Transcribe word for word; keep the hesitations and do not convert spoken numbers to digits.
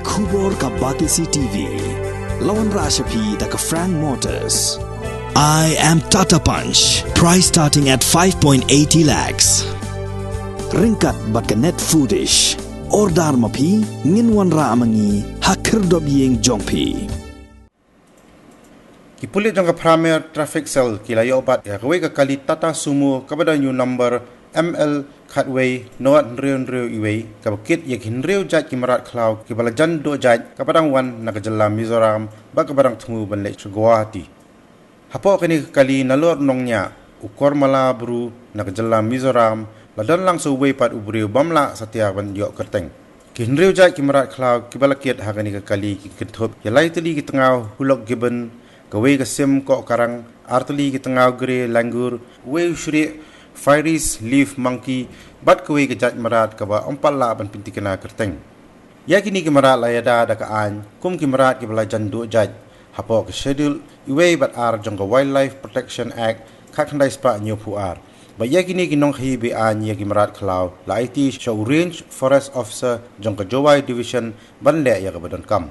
Khubor ka Batesi T V. La wanrah sha phi da ka Frank Motors. I am Tata Punch. Price starting at five point eighty lakhs. Ryngkat bad ka Net Foodish. Order ma phi, ngin wanrah ma ngi ha khyrdop ïing jong phi. Ki pulit jong ka Pramer Traffic Cell ki la ïoh bat ïa kawei ka kali Tata Sumo kaba don ïa u number M L khatwei nod hynriew hynriew iwei, kaba kit ïa ki hynriew jait ki mrad khlaw kiba la jan duh jait, kaba dang wan na ka jylla Mizoram bad kaba dang thmu ban leit sha Guwahati. Hapoh kane ka kali, nalor nongñiah u Kormala Bru na ka jylla Mizoram la don lang sa uwei pat u briew bym lah satia ban ïoh kyrteng. Ki hynriew jait ki mrad khlaw kiba la kit ha kane ka kali ki kynthup ïa lai tylli ki tngaw hulok gibbon, kawei ka sim koh karang, ar tylli ki tngaw grey langur, uwei u shrieh Faris leaf monkey, bad kawei ka jait mrad kaba ym pat lah ban pynthikna kyrteng. Ïa kine ki mrad la ïada da ka aiñ kum ki mrad kiba la jan duh jait hapoh ka Schedule iwei bad ar jong ka Wildlife Protection Act khatkhyndai spah hynñiewphew ar. Bad ïa kine ki nongkhaïi be-aiñ ïa ki mrad khlaw la aiti sha u Range Forest Officer jong ka Jowai Division ban leh ïa kaba donkam.